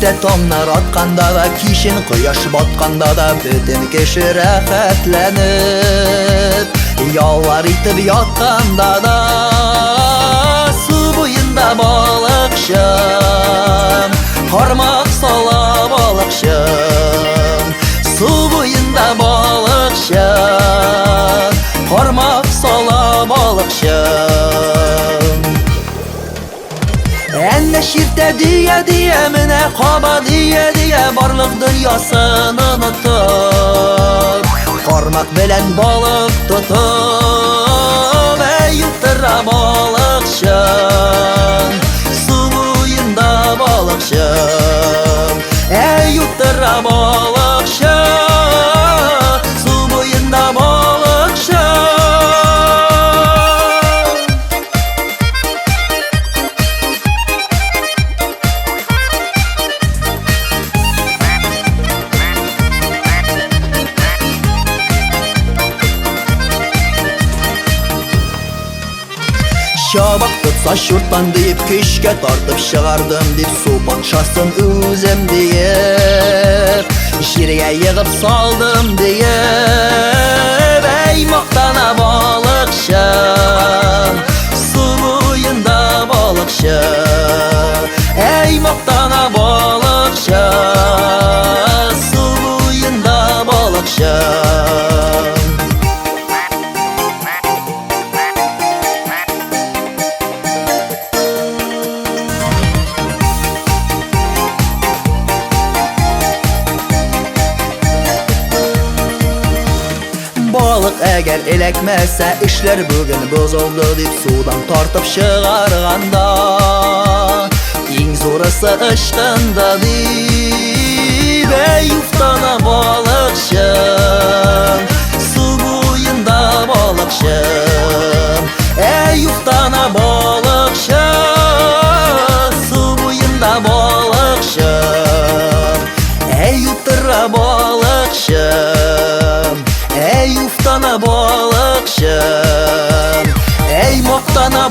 Иртә таңнар атканда да, кичен кояш батканда да бөтен кеше рәхәтләнеп, яллар итеп ятканда да, су буенда балыкчы, кармак сала балыкчы, су буенда балыкчы, кармак сала балыкчы. Әннә чиртә дия-дия, менә каба дия-дия, барлык дөньясын онытып, кармак белән балык тотып, әй утыра балыкчы, су буенда балыкчы, әй утыра балыкчы, су буенда балыкчы. Чабак тотса чуртан дип, көчкә тартып чыгардым дип, су патшасын үзем диеп, җиргә егып салдым диеп, әй мактана балыкчы, су буенда балыкчы, әй мактана балыкчы, су буенда балыкчы. Балык әгәр эләкмәсә, эшләр бүген бозылды дип судан тартып чыгарганда, иң зурысы ычкынды дип, әй уфтана балыкчы, су буенда балыкчы, әй уфтана балыкчы, су буенда балыкчы, әй утыра балыкчы, әй уфтана балыкчы, әй мактана.